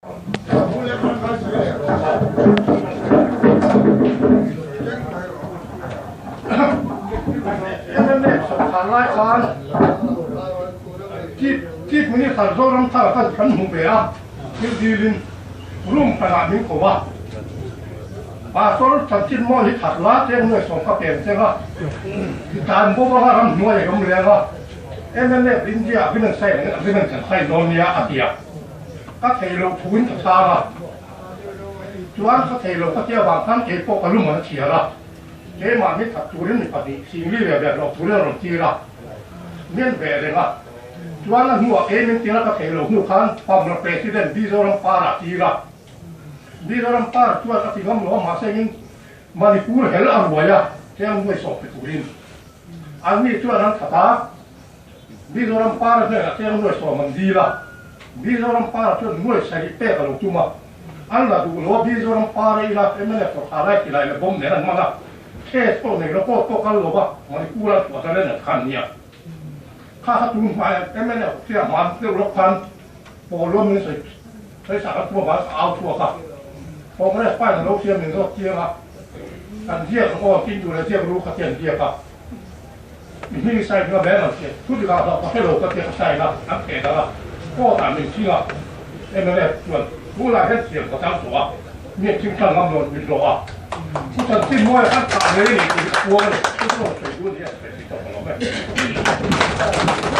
Mnf sawrkar lai khan Chief Chief Minister Zoramthanga khan kan hmu ve a, thil dilin room hranah min ko a. Pastor chanchin mawi hi that la cheng nuai sawm ka peng cheng a, dan bawm anga ramhnuai a awm leng a, mnf India agreement sign angin agreement kan sign dawn nia a ti a. Ka thei loh thuin ka chhang a, chuan ka thei lo ka tia vang khan kei pawh ka lum an a chhiar a, keimah hi that turin mi pahnih singli leh ve hlawh turin a rawn tir a, mian ve reng a, chuan a hnuah kei min tir a ka thei lo hnu khan Pamra President Mizoram Par a tir a, Mizoram Par chuan a ti ngam lo a mahse engin Manipur hel a ruai a, heng nuai sawp pe turin an ni chuan an that a. Mizoram Para hnenah cheng nuai sawm an dil a, Mizoram Para chuan nuai sarih pek a lo tum a, an la duh lo a, Mizoram Para ila mnf sawrkar lai tilai leh bomb nen an hman a, case pawh nei lo court pawh kal lo va, Manipur an chhuah zalen an khan nia. Kha kha tun hmai mnf hria hman deuh lawk khan pawl luam min sawi sawi sak an tum avang ka au chhuak a, Congress pa in a lo hria min zawt chiang a, kan ziak ang aw tin duh leh ziak ru kha ti an ziak a. I hming i sign nga ber ang che. Thu dik ah hlauh ka hre lo ka tia ka sign a, an theh darh a. Court ah min ching a, mnf chuan tunah hian thiam ka chang tawh a, mi a ching tlang ngam lo min hlawh a. Thu chanchin mawi a kan thah ngei a ni tih hi ka puang a ni. Chu chu rawn sawi duh a ni a, sawi thei tawh ka lo e.